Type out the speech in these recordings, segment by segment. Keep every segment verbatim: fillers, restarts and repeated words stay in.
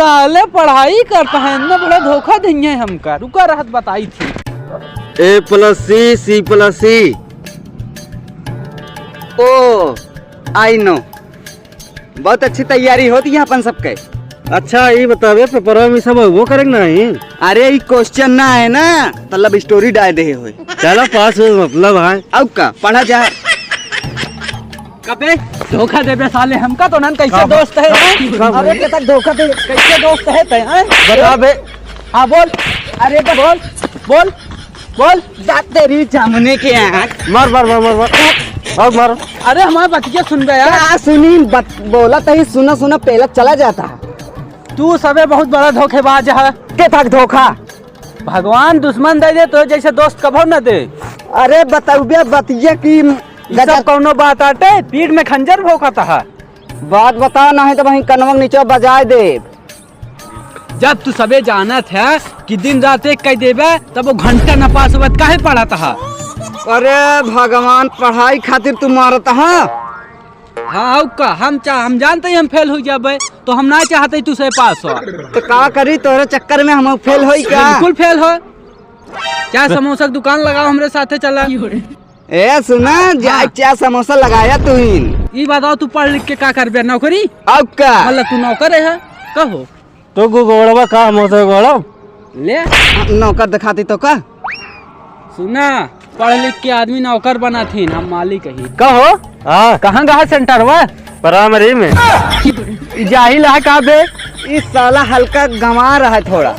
साले पढ़ाई करत हैं, इतना बड़ा धोखा देइहैं हमका। रुका रहत बताइत ही। A plus C, C plus C। Oh, I know। बहुत अच्छी तैयारी होत है अपन सबके। अच्छा, ई बतावे, पेपरवा में सब वो करेक नाहीं? अरे, ई question ना आए ना, त love story डाल देहे होए। चला, पास होए, मतलब है। अउ का, पढ़ा जा। कबे धोखा देबे साले हमका, तो नन कैसे का दोस्त है, का, हैं? का अरे, भाई? के तक धोखा दे, कैसे दोस्त है तै, हैं? बता बे। हाँ, बोल। अरे, बे, बोल, बोल, बोल। जा तेरी जामुने के आँख। मार, मार, मार, मार, मार। और मार। अरे, हमार बतिया सुन बे यार। का सुनी? बत-, बोला तही सुना, सुना, पहला चला जाता। तू सबे बहुत बड़ा धोखेबाज है। के तक धोखा? भगवान दुश्मन दे दे तो जैसे दोस्त कभो न दे। अरे बतउबे बतिया की ई सब गजब। कौनो बात आटे, पीठ में खंजर भोंकत है। बात बता, नाहीं तो वहीं कनवा के नीचे बजाए दे। जब तू सबे जानत है कि दिन रात एक कह देबे, तब वो घंटा न पास होबे, काहे पढ़त है? अरे भगवान, पढ़ाई खातिर तू मारत है? हाँ, अउ का? हम चाह, हम जानते ही हम फेल हो जाबे, तो हम ना चाहते तू से पास हो। तो का करी, तोरे चक्कर में हम फेल होई का? बिल्कुल फेल हो। चाय समोसा की दुकान लगाओ, हमरे साथे चला। ए सुना, जा हाँ। चाय समोसा लगाया तू ही। ई बताओ, तू पढ़ लिख के का करबे? नौकरी? अउ का? मतलब तू नौकर है? कहो। तो गो-, गोड़वा का मोसे गोड़व? ले। नौकर दिखाती तो का? सुना, पढ़ लिख के आदमी नौकर बनाथीन, हम मालिक ही। का हो? हाँ। कहाँ गहा सेंटरवा? प्राइमरी में। ई जाहिल है का बे? ई साला हल्का गंवा रहा है थोड़ा।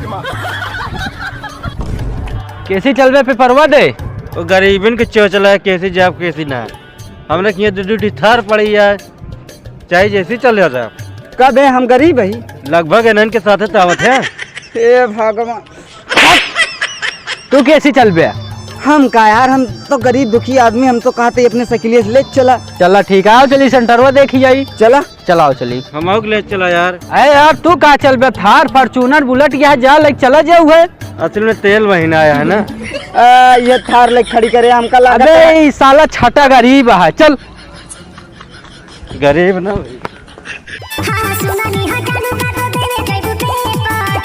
कैसे चलबे पेपरवा दे? वो गरीबन के चोचला है, कैसे जाब, कैसे ना। हमरे के यहाँ दू, दू ठी थार पड़ी है, चाहे जैसे चल जाता। कब है हम गरीब ही? लगभग इन्हन के साथे तो आवत है। हे भगवान। तू कैसे चलबे? हम का यार, हम तो गरीब दुखी आदमी, हम तो कहते अपने साइकिलिया से ले चला। चला ठीक है, आओ चली सेंटरवा देखी जाई। चला। चलाओ चली। हम आओ ले चला यार। अरे यार तू का चलबे? थार, Fortuner, Bullet यहाँ जा ले चला जाऊ है। असल में तेल महीना आया है ना। आ, ये थार ले खड़ी करे हमका लागत अबे है। ई साला छटा गरीब है, चल। गरीब ना भाई। हाँ, सुना नी हा जानू का दो देवे जैबू पेपर।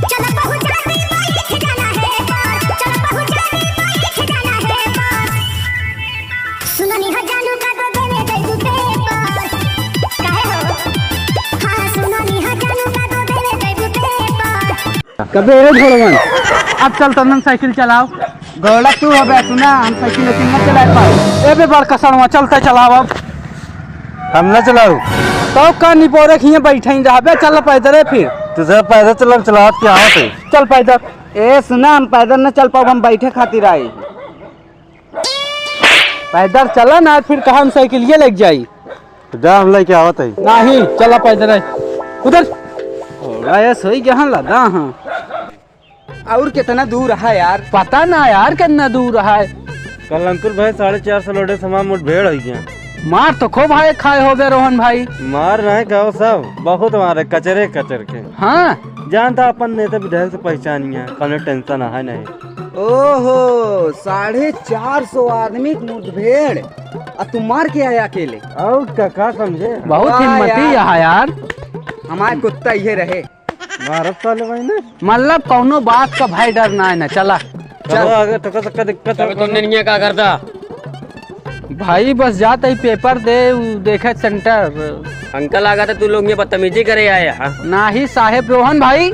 चल पहुँचा दे माई के जाना है पार। चल पहुँचा दे माई के जाना है पार। सुना नी हा जानू का दो देवे जैबू पेपर। काहे हो? हाँ, सुना नी हा जानू का दो देवे जैबू पेपर। कबे रे घोड़वन? अब चल तनन साइकिल चलाओ। घोड़ा तू हबे, सुना, हम साइकिल वाइकिल न चलाए पाए। ए बे बड़का सड़वा, चलते चलाओ अब। हम न चलाऊ। तो का निपोरे खिए बैठे ही रहबे, चल पैदल है फिर। तुझे पैदल चल, हम चलावत के आवत है। चल पैदल। ए सुना, हम पैदल न चल पाओ, हम बैठे खातिर आए। पैदल चला ना, फिर कहाँ हम साइकिलिया लेके जाई? जा, हम लेके आवत है। नहीं, चला पैदल है। उधर। ओड़ा ये सोई जहाँ लदा हाँ। और कितना दूर है यार? पता ना यार, कितना दूर है। कल अंकुर भाई साढ़े चार सौ लोडे सामान मुठभेड़ हो गया। मार तो खूब भाई खाए होबे रोहन भाई। मार नहीं खाओ सब, बहुत मारे कचरे कचर के। हाँ। जानता अपन नेता विधायक से पहचानिया, कौनो tension है नहीं। ओहो, साढ़े चार सौ आदमी के मुठभेड़, आ तू मार के आया अकेले। और का, का समझे? बहुत वाह हिम्मती यार। यहाँ यार। हमारे कुत्ता ये रहे। मारत साले भाई ने। मतलब कौनो बात का भाई डर ना है ना, चला। चलो आगे, तो का दिक्कत है? अबे तुमने नहीं का करता? भाई बस जात ही पेपर दे, उ देखे सेंटर। अंकल आ गए तो तू लोग ये बदतमीजी करे आए यहाँ। नाही साहेब रोहन भाई।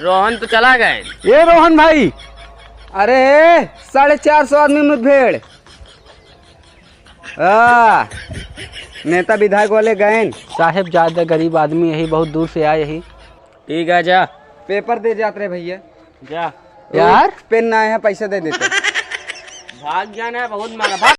रोहन तो चला गए। ए रोहन भाई। अरे, साढ़े चार सौ आदमी मुठभेड़। आ, नेता विधायक वाले गएन। साहेब, ज्यादा गरीब आदमी यही, बहुत दूर से आए यही। ठीक है, जा। पेपर दे जात रहे भैया। जा। यार। पेन ना आए हैं, पैसा दे देते। भाग जाना है, बहुत मारा, भाग।